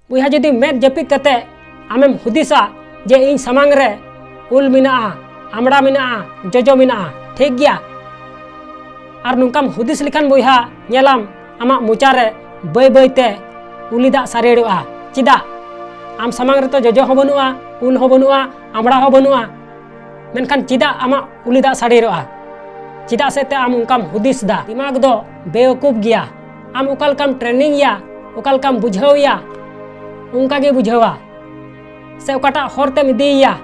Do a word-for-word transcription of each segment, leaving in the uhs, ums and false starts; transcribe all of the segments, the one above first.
ᱵᱚᱭᱦᱟ, ᱡᱩᱫᱤ ᱢᱮᱫ ᱡᱟᱹᱯᱤᱫ ᱠᱟᱛᱮ ᱟᱢᱮᱢ ᱦᱩᱫᱤᱥᱟ ᱡᱮ ᱤᱧ ᱥᱟᱢᱟᱝ ᱨᱮ ᱩᱞ ᱢᱮᱱᱟᱜᱼᱟ, ᱟᱢᱲᱟ ᱢᱮᱱᱟᱜᱼᱟ, ᱡᱚᱡᱚ ᱢᱮᱱᱟᱜᱼᱟ, ᱴᱷᱤᱠ ᱜᱮᱭᱟ, ᱟᱨ ᱱᱚᱝᱠᱟᱢ ᱦᱩᱫᱤᱥ ᱞᱮᱠᱷᱟᱱ ᱵᱚᱭᱦᱟ, ᱧᱮᱞᱟᱢ ᱟᱢᱟᱜ ᱢᱚᱪᱟ ᱨᱮ ᱵᱟᱹᱭ ᱵᱟᱹᱭ ᱛᱮ ᱩᱞᱤ ᱫᱟᱜ ᱥᱟᱨᱮᱲᱚᱜᱼᱟ᱾ ᱪᱮᱫᱟᱜ? ᱟᱢ ᱥᱟᱢᱟᱝ ᱨᱮᱛᱚ ᱡᱚᱡᱚ ᱦᱚᱸ ᱵᱟᱹᱱᱩᱜᱼᱟ, ᱩᱞ ᱦᱚᱸ ᱵᱟᱹᱱᱩᱜᱼᱟ, ᱟᱢᱲᱟ ᱦᱚᱸ ᱵᱟᱹᱱᱩᱜᱼᱟ, ᱢᱮᱱᱠᱷᱟᱱ ᱪᱮᱫᱟᱜ ᱟᱢᱟᱜ ᱩᱞᱤ ᱫᱟᱜ ᱥᱟᱨᱮᱲᱚᱜᱼᱟ? ᱪᱮᱫᱟᱜ ᱥᱮ ᱛᱮ ᱟᱢ ᱚᱱᱠᱟᱢ ᱦᱩᱫᱤᱥ ᱫᱟ᱾ ᱫᱤᱢᱟᱜᱽ ᱫᱚ ᱵᱮᱣᱠᱩᱯ ᱜᱮᱭᱟ᱾ ᱟᱢ ᱚᱠᱟ ᱞᱮᱠᱟᱢ training ᱮᱭᱟ, ᱚᱠᱟ ᱞᱮᱠᱟᱢ ᱵᱩᱡᱷᱟᱹᱣ ᱮᱭᱟ, ᱚᱱᱠᱟ ᱜᱮ ᱵᱩᱡᱷᱟᱹᱣᱟ᱾ ᱥᱮ ᱚᱠᱟᱴᱟᱜ ᱦᱚᱨ ᱛᱮᱢ ᱤᱫᱤᱭᱮᱭᱟ,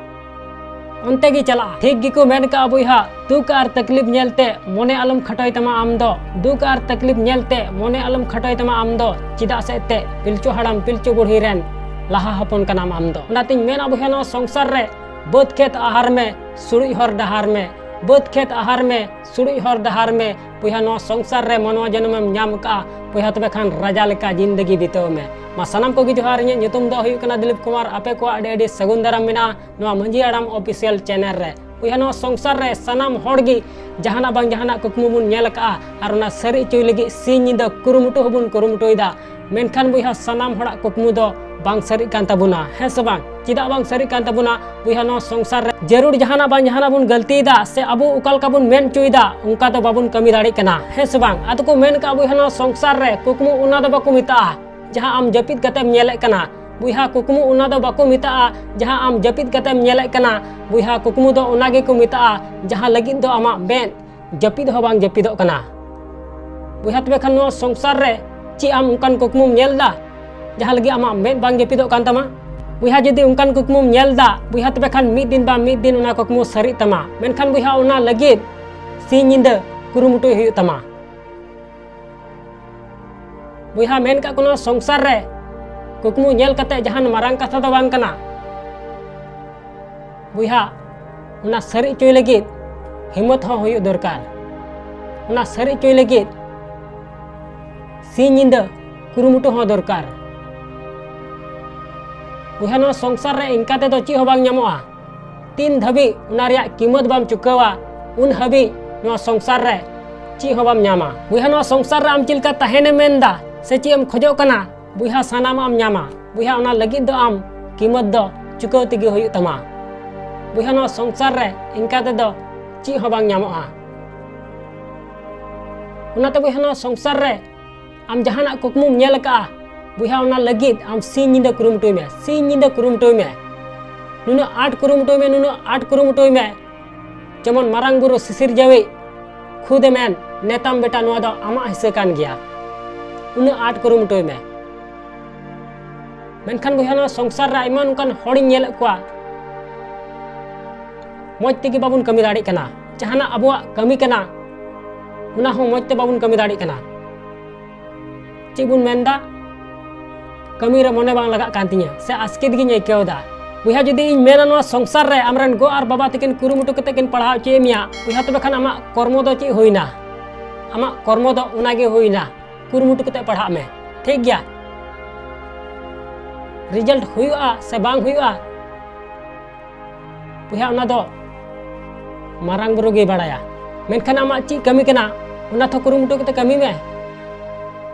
ᱚᱱᱛᱮ ᱜᱮ ᱪᱟᱞᱟᱜᱼᱟ᱾ ᱴᱷᱤᱠ ᱜᱮᱠᱚ ᱢᱮᱱ ᱠᱟᱜᱼᱟ ᱵᱚᱭᱦᱟ, ᱫᱩᱠ ᱟᱨ ᱛᱟᱠᱞᱤᱯ ᱧᱮᱞᱛᱮ ᱢᱚᱱᱮ ᱟᱞᱚᱢ ᱠᱷᱟᱴᱚᱭ ᱛᱟᱢᱟ ᱟᱢ ᱫᱚ᱾ ᱫᱩᱠ ᱟᱨ ᱛᱟᱠᱞᱤᱯ ᱧᱮᱞᱛᱮ ᱢᱚᱱᱮ ᱟᱞᱚᱢ ᱠᱷᱟᱴᱚᱭ ᱛᱟᱢᱟ ᱟᱢ ᱫᱚ᱾ ᱪᱮᱫᱟᱜ ᱥᱮ ᱮᱱᱛᱮᱫ ᱯᱤᱞᱪᱩ ᱦᱟᱲᱟᱢ ᱯᱤᱞᱪᱩ ᱵᱩᱲᱦᱤ ᱨᱮᱱ ᱞᱟᱦᱟ ᱦᱚᱯᱚᱱ ᱠᱟᱱᱟᱢ ᱟᱢ ᱫᱚ᱾ ᱚᱱᱟᱛᱤᱧ ᱢᱮᱱᱟ ᱵᱚᱭᱦᱟ, ᱱᱚᱣᱟ ᱥᱚᱝᱥᱟᱨ ᱨᱮ ᱵᱟᱹᱫᱽ ᱠᱷᱮᱛ ᱟᱦᱟᱨ ᱢᱮ, ᱥᱩᱲᱩᱡ ᱦᱚᱨ ᱰᱟᱦᱟᱨ ᱢᱮ, ᱵᱟᱹᱫᱽ ᱠᱷᱮᱛ ᱟᱦᱟᱨ ᱢᱮ, ᱥᱩᱲᱩᱡ ᱦᱚᱨ ᱰᱟᱦᱟᱨ ᱢᱮ᱾ ᱵᱚᱭᱦᱟ, ᱱᱚᱣᱟ ᱥᱚᱝᱥᱟᱨ ᱨᱮ ᱢᱟᱱᱣᱟ ᱡᱚᱱᱚᱢᱮᱢ ᱧᱟᱢ ᱠᱟᱜᱼᱟ, ᱵᱚᱭᱦᱟ, ᱛᱚᱵᱮ ᱠᱷᱟᱱ ᱨᱟᱡᱟ ᱞᱮᱠᱟ ᱡᱤᱱᱫᱮᱜᱤ ᱵᱤᱛᱟᱹᱣ ᱢᱮ᱾ ᱢᱟ ᱥᱟᱱᱟᱢ ᱠᱚᱜᱮ ᱡᱚᱦᱟᱨ, ᱤᱧᱟᱹᱜ ᱧᱩᱛᱩᱢ ᱫᱚ ᱦᱩᱭᱩᱜ ᱠᱟᱱᱟ ᱫᱤᱞᱤᱯ ᱠᱩᱢᱟᱨ᱾ ᱟᱯᱮ ᱠᱚᱣᱟᱜ ᱟᱹᱰᱤ ᱟᱹᱰᱤ ᱥᱟᱹᱜᱩᱱ ᱫᱟᱨᱟᱢ ᱢᱮᱱᱟᱜᱼᱟ ᱱᱚᱣᱟ ᱢᱟᱹᱡᱷᱤ ᱦᱟᱲᱟᱢ official channel ᱨᱮ᱾ ᱵᱚᱭᱦᱟ, ᱱᱚᱣᱟ ᱥᱚᱝᱥᱟᱨ ᱨᱮ ᱥᱟᱱᱟᱢ ᱦᱚᱲ ᱜᱮ ᱡᱟᱦᱟᱱᱟᱜ ᱵᱟᱝ ᱡᱟᱦᱟᱱᱟᱜ ᱠᱩᱠᱢᱩ ᱵᱚᱱ ᱧᱮᱞ ᱟᱠᱟᱜᱼᱟ, ᱟᱨ ᱚᱱᱟ ᱥᱟᱹᱨᱤ ᱦᱚᱪᱚᱭ ᱞᱟᱹᱜᱤᱫ ᱥᱤᱧ ᱧᱤᱫᱟᱹ ᱠᱩᱨᱩᱢᱩᱴᱩ ᱦᱚᱸᱵᱚᱱ ᱠᱩᱨᱩᱢᱩᱴᱩᱭᱮᱫᱟ᱾ ᱢᱮᱱᱠᱷᱟᱱ ᱵᱚᱭᱦᱟ, ᱥᱟᱱᱟᱢ ᱦᱚᱲᱟᱜ ᱠᱩᱠᱢᱩ ᱫᱚ ᱵᱟᱝ ᱥᱟᱹᱨᱤᱜ ᱠᱟᱱ ᱛᱟᱵᱚᱱᱟ, ᱦᱮᱸ ᱥᱮ ᱵᱟᱝ? ᱪᱮᱫᱟᱜ ᱵᱟᱝ ᱥᱟᱹᱨᱤᱜ ᱠᱟᱱ ᱛᱟᱵᱚᱱᱟ? ᱵᱚᱭᱦᱟ, ᱱᱚᱣᱟ ᱥᱚᱝᱥᱟᱨ ᱨᱮ ᱡᱟᱹᱨᱩᱲ ᱡᱟᱦᱟᱱᱟᱜ ᱵᱟᱝ ᱡᱟᱦᱟᱱᱟᱜ ᱵᱚᱱ ᱜᱟᱹᱞᱛᱤᱭᱮᱫᱟ, ᱥᱮ ᱟᱵᱚ ᱚᱠᱟ ᱞᱮᱠᱟ ᱵᱚᱱ ᱢᱮᱱ ᱦᱚᱪᱚᱭᱮᱫᱟ, ᱚᱱᱠᱟ ᱫᱚ ᱵᱟᱵᱚᱱ ᱠᱟᱹᱢᱤ ᱫᱟᱲᱮᱭᱟᱜ ᱠᱟᱱᱟ, ᱦᱮᱸ ᱥᱮ ᱵᱟᱝ? ᱟᱫᱚ ᱠᱚ ᱢᱮᱱ ᱠᱟᱜᱼᱟ, ᱵᱚᱭᱦᱟ, ᱱᱚᱣᱟ ᱥᱚᱝᱥᱟᱨ ᱨᱮ ᱠᱩᱠᱢᱩ ᱚᱱᱟ ᱫᱚ ᱵᱟᱠᱚ ᱢᱮᱛᱟᱜᱼᱟ ᱡᱟᱦᱟᱸ ᱟᱢ ᱡᱟᱹᱯᱤᱫ ᱠᱟᱛᱮᱢ ᱧᱮᱞᱮᱫ ᱠᱟᱱᱟ᱾ ᱵᱚᱭᱦᱟ, ᱠᱩᱠᱢᱩ ᱚᱱᱟ ᱫᱚ ᱵᱟᱠᱚ ᱢᱮᱛᱟᱜᱼᱟ ᱡᱟᱦᱟᱸ ᱟᱢ ᱡᱟᱹᱯᱤᱫ ᱠᱟᱛᱮᱢ ᱧᱮᱞᱮᱫ ᱠᱟᱱᱟ᱾ ᱵᱚᱭᱦᱟ, ᱠᱩᱠᱢᱩ ᱫᱚ ᱚᱱᱟ ᱜᱮᱠᱚ ᱢᱮᱛᱟᱜᱼᱟ ᱡᱟᱦᱟᱸ ᱞᱟᱹᱜᱤᱫ ᱫᱚ ᱟᱢᱟᱜ ᱢᱮᱫ ᱡᱟᱹᱯᱤᱫ ᱦᱚᱸ ᱵᱟᱝ ᱡᱟᱹᱯᱤᱫᱚᱜ ᱠᱟᱱᱟ᱾ ᱵᱚᱭᱦᱟ, ᱛᱚᱵᱮ ᱠᱷᱟᱱ ᱱᱚᱣᱟ ᱥᱚᱝᱥᱟᱨ ᱨᱮ ᱪᱮᱫ ᱟᱢ ᱚᱱᱠᱟᱱ ᱠᱩᱠᱢᱩᱢ ᱧᱮᱞ ᱮᱫᱟ ᱡᱟᱦᱟᱸ ᱞᱟᱹᱜᱤᱫ ᱟᱢᱟᱜ ᱢᱮᱫ ᱵᱟᱝ ᱡᱟᱹᱯᱤᱫᱚᱜ ᱠᱟᱱ ᱛᱟᱢᱟ? ᱵᱚᱭᱦᱟ, ᱡᱩᱫᱤ ᱚᱱᱠᱟᱱ ᱠᱩᱠᱢᱩᱢ ᱧᱮᱞ ᱮᱫᱟ, ᱵᱚᱭᱦᱟ, ᱛᱚᱵᱮ ᱠᱷᱟᱱ ᱢᱤᱫ ᱫᱤᱱ ᱵᱟᱝ ᱢᱤᱫ ᱫᱤᱱ ᱚᱱᱟ ᱠᱩᱠᱢᱩ ᱥᱟᱹᱨᱤᱜ ᱛᱟᱢᱟ᱾ ᱢᱮᱱᱠᱷᱟᱱ ᱵᱚᱭᱦᱟ, ᱚᱱᱟ ᱞᱟᱹᱜᱤᱫ ᱥᱤᱧ ᱧᱤᱫᱟᱹ ᱠᱩᱨᱩᱢᱩᱴᱩᱭ ᱦᱩᱭᱩᱜ ᱛᱟᱢᱟ᱾ ᱵᱚᱭᱦᱟ, ᱢᱮᱱ ᱠᱟᱜ ᱠᱚ, ᱱᱚᱣᱟ ᱥᱚᱝᱥᱟᱨ ᱨᱮ ᱠᱩᱠᱢᱩ ᱧᱮᱞ ᱠᱟᱛᱮ ᱡᱟᱦᱟᱱ ᱢᱟᱨᱟᱝ ᱠᱟᱛᱷᱟ ᱫᱚ ᱵᱟᱝ ᱠᱟᱱᱟ᱾ ᱵᱚᱭᱦᱟ, ᱚᱱᱟ ᱥᱟᱹᱨᱤ ᱦᱚᱪᱚᱭ ᱞᱟᱹᱜᱤᱫ ᱦᱤᱢᱢᱚᱛ ᱦᱚᱸ ᱦᱩᱭᱩᱜ ᱫᱚᱨᱠᱟᱨ᱾ ᱚᱱᱟ ᱥᱟᱹᱨᱤ ᱦᱚᱪᱚᱭ ᱞᱟᱹᱜᱤᱫ ᱥᱤᱧ ᱧᱤᱫᱟᱹ ᱠᱩᱨᱩᱢᱩᱴᱩ ᱦᱚᱸ ᱫᱚᱨᱠᱟᱨ᱾ ᱵᱚᱭᱦᱟ, ᱱᱚᱣᱟ ᱥᱚᱝᱥᱟᱨ ᱨᱮ ᱤᱱᱠᱟ ᱛᱮᱫᱚ ᱪᱮᱫ ᱦᱚᱸ ᱵᱟᱝ ᱧᱟᱢᱚᱜᱼᱟ᱾ ᱛᱤᱱ ᱫᱷᱟᱹᱵᱤᱡ ᱚᱱᱟ ᱨᱮᱭᱟᱜ ᱠᱤᱢᱚᱛ ᱵᱟᱢ ᱪᱩᱠᱟᱹᱣᱟ, ᱩᱱ ᱦᱟᱹᱵᱤᱡ ᱱᱚᱣᱟ ᱥᱚᱝᱥᱟᱨ ᱨᱮ ᱪᱮᱫ ᱦᱚᱸ ᱵᱟᱢ ᱧᱟᱢᱟ᱾ ᱵᱚᱭᱦᱟ, ᱱᱚᱣᱟ ᱥᱚᱝᱥᱟᱨ ᱨᱮ ᱟᱢ ᱪᱮᱫ ᱞᱮᱠᱟ ᱛᱟᱦᱮᱱᱮᱢ ᱢᱮᱱᱫᱟ ᱥᱮ ᱪᱮᱫ ᱮᱢ ᱠᱷᱚᱡᱚᱜ ᱠᱟᱱᱟ, ᱵᱚᱭᱦᱟ, ᱥᱟᱱᱟᱢᱟᱜ ᱮᱢ ᱧᱟᱢᱟ᱾ ᱵᱚᱭᱦᱟ, ᱚᱱᱟ ᱞᱟᱹᱜᱤᱫ ᱫᱚ ᱟᱢ ᱠᱤᱢᱚᱛ ᱫᱚ ᱪᱩᱠᱟᱹᱣ ᱛᱮᱜᱮ ᱦᱩᱭᱩᱜ ᱛᱟᱢᱟ᱾ ᱵᱚᱭᱦᱟ, ᱱᱚᱣᱟ ᱥᱚᱝᱥᱟᱨ ᱨᱮ ᱤᱱᱠᱟ ᱛᱮᱫᱚ ᱪᱮᱫ ᱦᱚᱸ ᱵᱟᱝ ᱧᱟᱢᱚᱜᱼᱟ᱾ ᱚᱱᱟᱛᱮ ᱵᱚᱭᱦᱟ, ᱱᱚᱣᱟ ᱥᱚᱝᱥᱟᱨ ᱨᱮ ᱟᱢ ᱡᱟᱦᱟᱱᱟᱜ ᱠᱩᱠᱢᱩᱢ ᱧᱮᱞ ᱟᱠᱟᱫᱼᱟ, ᱵᱚᱭᱦᱟ, ᱚᱱᱟ ᱞᱟᱹᱜᱤᱫ ᱟᱢ ᱥᱤᱧ ᱧᱤᱫᱟᱹ ᱠᱩᱨᱩᱢᱩᱴᱩᱭ ᱢᱮ, ᱥᱤᱧ ᱧᱤᱫᱟᱹ ᱠᱩᱨᱩᱢᱩᱴᱩᱭ ᱢᱮ᱾ ᱱᱩᱱᱟᱹᱜ ᱟᱸᱴ ᱠᱩᱨᱩᱢᱩᱴᱩᱭ ᱢᱮ, ᱱᱩᱱᱟᱹᱜ ᱟᱸᱴ ᱠᱩᱨᱩᱢᱩᱴᱩᱭ ᱢᱮ, ᱡᱮᱢᱚᱱ ᱢᱟᱨᱟᱝ ᱵᱩᱨᱩ ᱥᱤᱥᱤᱨ ᱡᱟᱹᱣᱤᱡ ᱠᱷᱩᱫᱮ ᱢᱮᱱ, "ᱱᱮᱛᱟᱢ ᱵᱮᱴᱟ, ᱱᱚᱣᱟ ᱫᱚ ᱟᱢᱟᱜ ᱦᱤᱥᱟᱹ ᱠᱟᱱ ᱜᱮᱭᱟ᱾" ᱩᱱᱟᱹᱜ ᱟᱸᱴ ᱠᱩᱨᱩᱢᱩᱴᱩᱭ ᱢᱮ᱾ ᱢᱮᱱᱠᱷᱟᱱ ᱵᱚᱭᱦᱟ, ᱱᱚᱣᱟ ᱥᱚᱝᱥᱟᱨ ᱨᱮ ᱟᱭᱢᱟ ᱱᱚᱝᱠᱟᱱ ᱦᱚᱲᱤᱧ ᱧᱮᱞᱮᱫ ᱠᱚᱣᱟ, ᱢᱚᱡᱽ ᱛᱮᱜᱮ ᱵᱟᱵᱚᱱ ᱠᱟᱹᱢᱤ ᱫᱟᱲᱮᱭᱟᱜ ᱠᱟᱱᱟ᱾ ᱡᱟᱦᱟᱱᱟᱜ ᱟᱵᱚᱣᱟᱜ ᱠᱟᱹᱢᱤ ᱠᱟᱱᱟ, ᱚᱱᱟ ᱦᱚᱸ ᱢᱚᱡᱽ ᱛᱮ ᱵᱟᱵᱚᱱ ᱠᱟᱹᱢᱤ ᱫᱟᱲᱮᱭᱟᱜ ᱠᱟᱱᱟ᱾ ᱪᱮᱫ ᱵᱚᱱ ᱢᱮᱱᱫᱟ? ᱠᱟᱹᱢᱤ ᱨᱮ ᱢᱚᱱᱮ ᱵᱟᱝ ᱞᱟᱜᱟᱜ ᱠᱟᱱ ᱛᱤᱧᱟᱹ, ᱥᱮ ᱟᱥᱠᱮᱛ ᱜᱤᱧ ᱟᱹᱭᱠᱟᱹᱣ ᱮᱫᱟ᱾ ᱵᱚᱭᱦᱟ, ᱡᱩᱫᱤ ᱤᱧ ᱢᱮᱱᱟ ᱱᱚᱣᱟ ᱥᱚᱝᱥᱟᱨ ᱨᱮ ᱟᱢᱨᱮᱱ ᱜᱚ ᱟᱨ ᱵᱟᱵᱟ ᱛᱟᱹᱠᱤᱱ ᱠᱩᱨᱩᱢᱩᱴᱩ ᱠᱟᱛᱮ ᱠᱤᱱ ᱯᱟᱲᱦᱟᱣ ᱦᱚᱪᱚᱭᱮᱫ ᱢᱮᱭᱟ, ᱵᱚᱭᱦᱟ, ᱛᱚᱵᱮ ᱠᱷᱟᱱ ᱟᱢᱟᱜ ᱠᱚᱨᱢᱚ ᱫᱚ ᱪᱮᱫ ᱦᱩᱭᱱᱟ? ᱟᱢᱟᱜ ᱠᱚᱨᱢᱚ ᱫᱚ ᱚᱱᱟᱜᱮ ᱦᱩᱭᱱᱟ, ᱠᱩᱨᱩᱢᱩᱴᱩ ᱠᱟᱛᱮ ᱯᱟᱲᱦᱟᱜ ᱢᱮ, ᱴᱷᱤᱠ ᱜᱮᱭᱟ? ᱨᱮᱡᱟᱞᱴ ᱦᱩᱭᱩᱜᱼᱟ ᱥᱮ ᱵᱟᱝ ᱦᱩᱭᱩᱜᱼᱟ, ᱵᱚᱭᱦᱟ, ᱚᱱᱟ ᱫᱚ ᱢᱟᱨᱟᱝ ᱵᱩᱨᱩ ᱜᱮᱭ ᱵᱟᱲᱟᱭᱟ᱾ ᱢᱮᱱᱠᱷᱟᱱ ᱟᱢᱟᱜ ᱪᱮᱫ ᱠᱟᱹᱢᱤ ᱠᱟᱱᱟ, ᱚᱱᱟ ᱛᱚ ᱠᱩᱨᱩᱢᱩᱴᱩ ᱠᱟᱛᱮ ᱠᱟᱹᱢᱤ ᱢᱮ᱾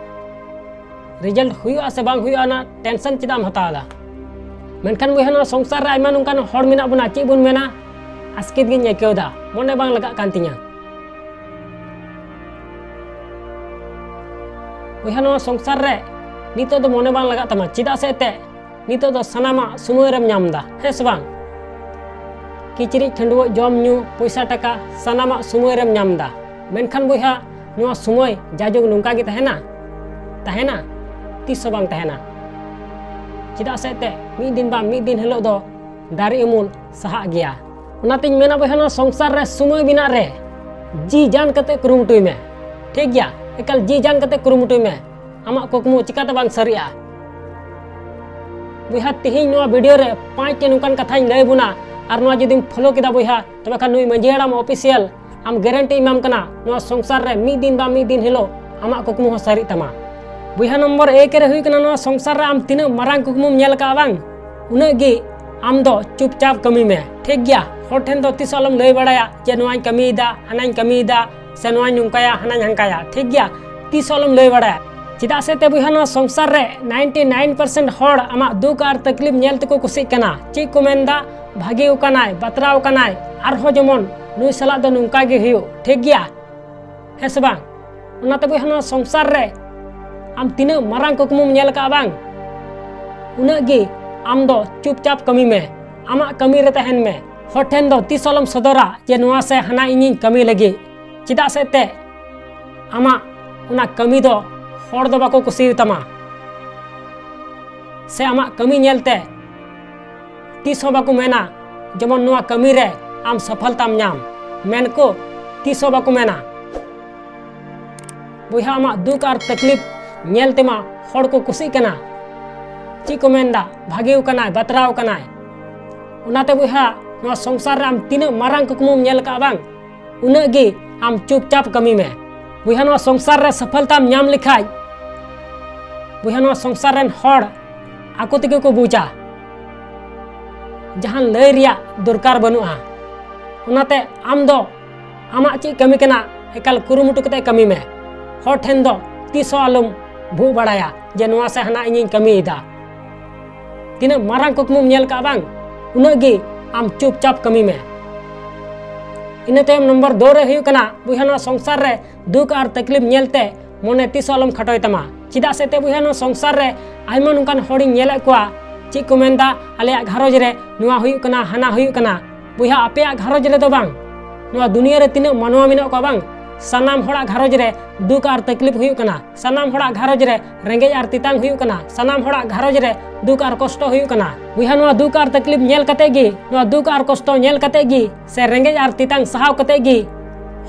ᱨᱮᱡᱟᱞᱴ ᱦᱩᱭᱩᱜᱼᱟ ᱥᱮ ᱵᱟᱝ ᱦᱩᱭᱩᱜᱼᱟ, ᱚᱱᱟ ᱴᱮᱱᱥᱚᱱ ᱪᱮᱫᱟᱜ ᱮᱢ ᱦᱟᱛᱟᱣ ᱮᱫᱟ? ᱢᱮᱱᱠᱷᱟᱱ ᱵᱚᱭᱦᱟ, ᱱᱚᱣᱟ ᱥᱚᱝᱥᱟᱨ ᱨᱮ ᱟᱭᱢᱟ ᱱᱚᱝᱠᱟᱱ ᱦᱚᱲ ᱢᱮᱱᱟᱜ ᱵᱚᱱᱟ, ᱪᱮᱫ ᱵᱚᱱ ᱢᱮᱱᱟ, "ᱟᱥᱠᱮᱛ ᱜᱤᱧ ᱟᱹᱭᱠᱟᱹᱣ ᱮᱫᱟ, ᱢᱚᱱᱮ ᱵᱟᱝ ᱞᱟᱜᱟᱜ ᱠᱟᱱ ᱛᱤᱧᱟᱹ᱾" ᱵᱚᱭᱦᱟ, ᱱᱚᱣᱟ ᱥᱚᱝᱥᱟᱨ ᱨᱮ ᱱᱤᱛᱚᱜ ᱫᱚ ᱢᱚᱱᱮ ᱵᱟᱝ ᱞᱟᱜᱟᱜ ᱛᱟᱢᱟ, ᱪᱮᱫᱟᱜ ᱥᱮ ᱮᱱᱛᱮᱫ ᱱᱤᱛᱚᱜ ᱫᱚ ᱥᱟᱱᱟᱢᱟᱜ ᱥᱚᱢᱚᱭ ᱨᱮᱢ ᱧᱟᱢ ᱮᱫᱟ, ᱦᱮᱸ ᱥᱮ ᱵᱟᱝ? ᱠᱤᱪᱨᱤᱡ ᱠᱷᱟᱹᱰᱩᱣᱟᱹᱜ, ᱡᱚᱢ ᱧᱩ, ᱯᱚᱭᱥᱟ ᱴᱟᱠᱟ, ᱥᱟᱱᱟᱢᱟᱜ ᱥᱚᱢᱚᱭ ᱨᱮᱢ ᱧᱟᱢ ᱮᱫᱟ᱾ ᱢᱮᱱᱠᱷᱟᱱ ᱵᱚᱭᱦᱟ, ᱱᱚᱣᱟ ᱥᱚᱢᱚᱭ ᱡᱟᱭᱡᱩᱜᱽ ᱱᱚᱝᱠᱟ ᱜᱮ ᱛᱟᱦᱮᱱᱟ? ᱛᱟᱦᱮᱱᱟ? ᱛᱤᱥ ᱦᱚᱸ ᱵᱟᱝ ᱛᱟᱦᱮᱱᱟ᱾ ᱪᱮᱫᱟᱜ ᱥᱮ ᱮᱱᱛᱮᱫ ᱢᱤᱫ ᱫᱤᱱ ᱵᱟᱝ ᱢᱤᱫ ᱫᱤᱱ ᱦᱤᱞᱳᱜ ᱫᱚ ᱫᱟᱨᱮ ᱩᱢᱩᱞ ᱥᱟᱦᱟᱜ ᱜᱮᱭᱟ᱾ ᱚᱱᱟᱛᱤᱧ ᱢᱮᱱᱟ ᱵᱚᱭᱦᱟ, ᱱᱚᱣᱟ ᱥᱚᱝᱥᱟᱨ ᱨᱮ ᱥᱚᱢᱚᱭ ᱢᱮᱱᱟᱜ ᱨᱮ ᱡᱤ ᱡᱟᱱ ᱠᱟᱛᱮ ᱠᱩᱨᱩᱢᱩᱴᱩᱭ ᱢᱮ, ᱴᱷᱤᱠ ᱜᱮᱭᱟ? ᱮᱠᱟᱞ ᱡᱤ ᱡᱟᱱ ᱠᱟᱛᱮ ᱠᱩᱨᱩᱢᱩᱴᱩᱭ ᱢᱮ᱾ ᱟᱢᱟᱜ ᱠᱩᱠᱢᱩ ᱪᱤᱠᱟᱛᱮ ᱵᱟᱝ ᱥᱟᱹᱨᱤᱜᱼᱟ? ᱵᱚᱭᱦᱟ, ᱛᱮᱦᱮᱧ ᱱᱚᱣᱟ ᱵᱷᱤᱰᱤᱭᱳ ᱨᱮ ᱯᱟᱸᱪᱴᱤ ᱱᱚᱝᱠᱟᱱ ᱠᱟᱛᱷᱟᱧ ᱞᱟᱹᱭ ᱵᱚᱱᱟ, ᱟᱨ ᱱᱚᱣᱟ ᱡᱩᱫᱤᱢ ᱯᱷᱳᱞᱳ ᱠᱮᱫᱟ ᱵᱚᱭᱦᱟ, ᱛᱚᱵᱮ ᱠᱷᱟᱱ ᱱᱩᱭ ᱢᱟᱹᱡᱷᱤ ᱦᱟᱲᱟᱢ ᱚᱯᱷᱤᱥᱤᱭᱟᱞ ᱟᱢ ᱜᱮᱨᱮᱱᱴᱤ ᱮᱢᱟᱢ ᱠᱟᱱᱟ, ᱱᱚᱣᱟ ᱥᱚᱝᱥᱟᱨ ᱨᱮ ᱢᱤᱫ ᱫᱤᱱ ᱵᱟᱝ ᱢᱤᱫ ᱫᱤᱱ ᱦᱤᱞᱳᱜ ᱟᱢᱟᱜ ᱠᱩᱠᱢᱩ ᱦᱚᱸ ᱥᱟᱹᱨᱤᱜ ᱛᱟᱢᱟ᱾ ᱵᱚᱭᱦᱟ, ᱱᱚᱢᱵᱚᱨ ᱮᱠ ᱨᱮ ᱦᱩᱭᱩᱜ ᱠᱟᱱᱟ, ᱱᱚᱣᱟ ᱥᱚᱝᱥᱟᱨ ᱨᱮ ᱟᱢ ᱛᱤᱱᱟᱹᱜ ᱢᱟᱨᱟᱝ ᱠᱩᱠᱢᱩᱢ ᱧᱮᱞ ᱟᱠᱟᱫᱼᱟ ᱵᱟᱝ, ᱩᱱᱟᱹᱜ ᱜᱮ ᱟᱢ ᱫᱚ ᱪᱩᱯᱪᱟᱯ ᱠᱟᱹᱢᱤ ᱢᱮ, ᱴᱷᱤᱠ ᱜᱮᱭᱟ? ᱦᱚᱲ ᱴᱷᱮᱱ ᱫᱚ ᱛᱤᱥ ᱦᱚᱸ ᱟᱞᱚᱢ ᱞᱟᱹᱭ ᱵᱟᱲᱟᱭᱟ ᱡᱮ ᱱᱚᱣᱟᱧ ᱠᱟᱹᱢᱤᱭᱮᱫᱟ, ᱦᱟᱱᱟᱧ ᱠᱟᱹᱢᱤᱭᱮᱫᱟ, ᱥᱮ ᱱᱚᱣᱟᱧ ᱱᱚᱝᱠᱟᱭᱟ, ᱦᱟᱱᱟᱧ ᱦᱟᱱᱠᱟᱭᱟ, ᱴᱷᱤᱠ ᱜᱮᱭᱟ? ᱛᱤᱥ ᱦᱚᱸ ᱟᱞᱚᱢ ᱞᱟᱹᱭ ᱵᱟᱲᱟᱭᱟ᱾ ᱪᱮᱫᱟᱜ ᱥᱮ ᱛᱮ ᱵᱚᱭᱦᱟ, ᱱᱚᱣᱟ ᱥᱚᱝᱥᱟᱨ ᱨᱮ ninety nine percent ᱦᱚᱲ ᱟᱢᱟᱜ ᱫᱩᱠ ᱟᱨ ᱛᱟᱠᱞᱤᱯ ᱧᱮᱞ ᱛᱮᱠᱚ ᱠᱩᱥᱤᱜ ᱠᱟᱱᱟ᱾ ᱪᱮᱫ ᱠᱚ ᱢᱮᱱᱫᱟ? ᱵᱷᱟᱜᱮ ᱟᱠᱟᱱᱟᱭ, ᱵᱟᱛᱨᱟᱣ ᱟᱠᱟᱱᱟᱭ, ᱟᱨᱦᱚᱸ ᱡᱮᱢᱚᱱ ᱱᱩᱭ ᱥᱟᱞᱟᱜ ᱫᱚ ᱱᱚᱝᱠᱟ ᱜᱮ ᱦᱩᱭᱩᱜ, ᱴᱷᱤᱠ ᱜᱮᱭᱟ, ᱦᱮᱸ ᱥᱮ ᱵᱟᱝ? ᱚᱱᱟᱛᱮ ᱵᱚᱭᱦᱟ, ᱱᱚᱣᱟ ᱥᱚᱝᱥᱟᱨ ᱨᱮ ᱟᱢ ᱛᱤᱱᱟᱹᱜ ᱢᱟᱨᱟᱝ ᱠᱩᱠᱢᱩᱢ ᱧᱮᱞ ᱟᱠᱟᱫᱼᱟ ᱵᱟᱝ, ᱩᱱᱟᱹᱜ ᱜᱮ ᱟᱢ ᱫᱚ ᱪᱩᱯᱪᱟᱯ ᱠᱟᱹᱢᱤ ᱢᱮ, ᱟᱢᱟᱜ ᱠᱟᱹᱢᱤ ᱨᱮ ᱛᱟᱦᱮᱱ ᱢᱮ᱾ ᱦᱚᱲ ᱴᱷᱮᱱ ᱫᱚ ᱛᱤᱥ ᱦᱚᱸ ᱟᱞᱚᱢ ᱥᱚᱫᱚᱨᱟ ᱡᱮ ᱱᱚᱣᱟ ᱥᱮ ᱦᱟᱱᱟ ᱤᱧᱤᱧ ᱠᱟᱹᱢᱤ ᱞᱟᱹᱜᱤᱫ᱾ ᱪᱮᱫᱟᱜ ᱥᱮ ᱛᱮ ᱟᱢᱟᱜ ᱚᱱᱟ ᱠᱟᱹᱢᱤ ᱫᱚ ᱦᱚᱲ ᱫᱚ ᱵᱟᱠᱚ ᱠᱩᱥᱤᱭᱟᱛᱟᱢᱟ, ᱥᱮ ᱟᱢᱟᱜ ᱠᱟᱹᱢᱤ ᱧᱮᱞᱛᱮ ᱛᱤᱥ ᱦᱚᱸ ᱵᱟᱠᱚ ᱢᱮᱱᱟ ᱡᱮᱢᱚᱱ ᱱᱚᱣᱟ ᱠᱟᱹᱢᱤ ᱨᱮ ᱟᱢ ᱥᱚᱯᱷᱚᱞᱛᱟᱢ ᱧᱟᱢ᱾ ᱢᱮᱱᱠᱚ ᱛᱤᱥ ᱦᱚᱸ ᱵᱟᱠᱚ ᱢᱮᱱᱟ᱾ ᱵᱚᱭᱦᱟ, ᱟᱢᱟᱜ ᱫᱩᱠ ᱟᱨ ᱛᱟᱠᱞᱤᱯ ᱧᱮᱞ ᱛᱮᱢᱟ ᱦᱚᱲ ᱠᱚ ᱠᱩᱥᱤᱜ ᱠᱟᱱᱟ᱾ ᱪᱮᱫ ᱠᱚ ᱢᱮᱱᱫᱟ? ᱵᱷᱟᱜᱮ ᱟᱠᱟᱱᱟᱭ, ᱵᱟᱛᱨᱟᱣ ᱟᱠᱟᱱᱟᱭ᱾ ᱚᱱᱟᱛᱮ ᱵᱚᱭᱦᱟ, ᱱᱚᱣᱟ ᱥᱚᱝᱥᱟᱨ ᱨᱮ ᱟᱢ ᱛᱤᱱᱟᱹᱜ ᱢᱟᱨᱟᱝ ᱠᱩᱠᱢᱩᱢ ᱧᱮᱞ ᱟᱠᱟᱫᱼᱟ ᱵᱟᱝ, ᱩᱱᱟᱹᱜ ᱜᱮ ᱟᱢ ᱪᱩᱯᱪᱟᱯ ᱠᱟᱹᱢᱤ ᱢᱮ᱾ ᱵᱚᱭᱦᱟ, ᱱᱚᱣᱟ ᱥᱚᱝᱥᱟᱨ ᱨᱮ ᱥᱚᱯᱷᱚᱞᱛᱟᱢ ᱧᱟᱢ ᱞᱮᱠᱷᱟᱡ, ᱵᱚᱭᱦᱟ, ᱱᱚᱣᱟ ᱥᱚᱝᱥᱟᱨ ᱨᱮᱱ ᱦᱚᱲ ᱟᱠᱚ ᱛᱮᱜᱮ ᱠᱚ ᱵᱩᱡᱟ, ᱡᱟᱦᱟᱱ ᱞᱟᱹᱭ ᱨᱮᱭᱟᱜ ᱫᱚᱨᱠᱟᱨ ᱵᱟᱹᱱᱩᱜᱼᱟ᱾ ᱚᱱᱟᱛᱮ ᱟᱢ ᱫᱚ ᱟᱢᱟᱜ ᱪᱮᱫ ᱠᱟᱹᱢᱤ ᱠᱟᱱᱟ, ᱮᱠᱟᱞ ᱠᱩᱨᱩᱢᱩᱴᱩ ᱠᱟᱛᱮ ᱠᱟᱹᱢᱤ ᱢᱮ᱾ ᱦᱚᱲ ᱴᱷᱮᱱ ᱫᱚ ᱛᱤᱥ ᱦᱚᱸ ᱟᱞᱚᱢ ᱵᱷᱩᱜ ᱵᱟᱲᱟᱭᱟ ᱡᱮ ᱱᱚᱣᱟ ᱥᱮ ᱦᱟᱱᱟ ᱤᱧᱤᱧ ᱠᱟᱹᱢᱤᱭᱮᱫᱟ᱾ ᱛᱤᱱᱟᱹᱜ ᱢᱟᱨᱟᱝ ᱠᱩᱠᱢᱩᱢ ᱧᱮᱞ ᱠᱟᱜᱼᱟ ᱵᱟᱝ, ᱩᱱᱟᱹᱜ ᱜᱮ ᱟᱢ ᱪᱩᱯᱪᱟᱯ ᱠᱟᱹᱢᱤ ᱢᱮ᱾ ᱤᱱᱟᱹ ᱛᱟᱭᱚᱢ ᱱᱚᱢᱵᱚᱨ ᱫᱩ ᱨᱮ ᱦᱩᱭᱩᱜ ᱠᱟᱱᱟ, ᱵᱚᱭᱦᱟ, ᱱᱚᱣᱟ ᱥᱚᱝᱥᱟᱨ ᱨᱮ ᱫᱩᱠ ᱟᱨ ᱛᱟᱠᱞᱤᱯ ᱧᱮᱞᱛᱮ ᱢᱚᱱᱮ ᱛᱤᱥ ᱦᱚᱸ ᱟᱞᱚᱢ ᱠᱷᱟᱴᱚᱭ ᱛᱟᱢᱟ᱾ ᱪᱮᱫᱟᱜ ᱥᱮ ᱛᱮ ᱵᱚᱭᱦᱟ, ᱱᱚᱣᱟ ᱥᱚᱝᱥᱟᱨ ᱨᱮ ᱟᱭᱢᱟ ᱱᱚᱝᱠᱟᱱ ᱦᱚᱲᱤᱧ ᱧᱮᱞᱮᱫ ᱠᱚᱣᱟ, ᱪᱮᱫ ᱠᱚ ᱢᱮᱱᱫᱟ, ᱟᱞᱮᱭᱟᱜ ᱜᱷᱟᱨᱚᱸᱡᱽ ᱨᱮ ᱱᱚᱣᱟ ᱦᱩᱭᱩᱜ ᱠᱟᱱᱟ, ᱦᱟᱱᱟ ᱦᱩᱭᱩᱜ ᱠᱟᱱᱟ᱾ ᱵᱚᱭᱦᱟ, ᱟᱯᱮᱭᱟᱜ ᱜᱷᱟᱨᱚᱸᱡᱽ ᱨᱮᱫᱚ ᱵᱟᱝ, ᱱᱚᱣᱟ ᱫᱩᱱᱤᱭᱟᱹ ᱨᱮ ᱛᱤᱱᱟᱹᱜ ᱢᱟᱱᱣᱟ ᱢᱮᱱᱟᱜ ᱠᱚᱣᱟ ᱵᱟᱝ, ᱥᱟᱱᱟᱢ ᱦᱚᱲᱟᱜ ᱜᱷᱟᱨᱚᱸᱡᱽ ᱨᱮ ᱫᱩᱠ ᱟᱨ ᱛᱟᱠᱞᱤᱯ ᱦᱩᱭᱩᱜ ᱠᱟᱱᱟ, ᱥᱟᱱᱟᱢ ᱦᱚᱲᱟᱜ ᱜᱷᱟᱨᱚᱸᱡᱽ ᱨᱮ ᱨᱮᱸᱜᱮᱡ ᱟᱨ ᱛᱮᱛᱟᱝ ᱦᱩᱭᱩᱜ ᱠᱟᱱᱟ, ᱥᱟᱱᱟᱢ ᱦᱚᱲᱟᱜ ᱜᱷᱟᱨᱚᱸᱡᱽ ᱨᱮ ᱫᱩᱠ ᱟᱨ ᱠᱚᱥᱴᱚ ᱦᱩᱭᱩᱜ ᱠᱟᱱᱟ᱾ ᱵᱚᱭᱦᱟ, ᱱᱚᱣᱟ ᱫᱩᱠ ᱟᱨ ᱛᱟᱠᱞᱤᱯ ᱧᱮᱞ ᱠᱟᱛᱮ ᱜᱮ, ᱱᱚᱣᱟ ᱫᱩᱠ ᱟᱨ ᱠᱚᱥᱴᱚ ᱧᱮᱞ ᱠᱟᱛᱮ ᱜᱮ, ᱥᱮ ᱨᱮᱸᱜᱮᱡ ᱟᱨ ᱛᱮᱛᱟᱝ ᱥᱟᱦᱟᱣ ᱠᱟᱛᱮ ᱜᱮ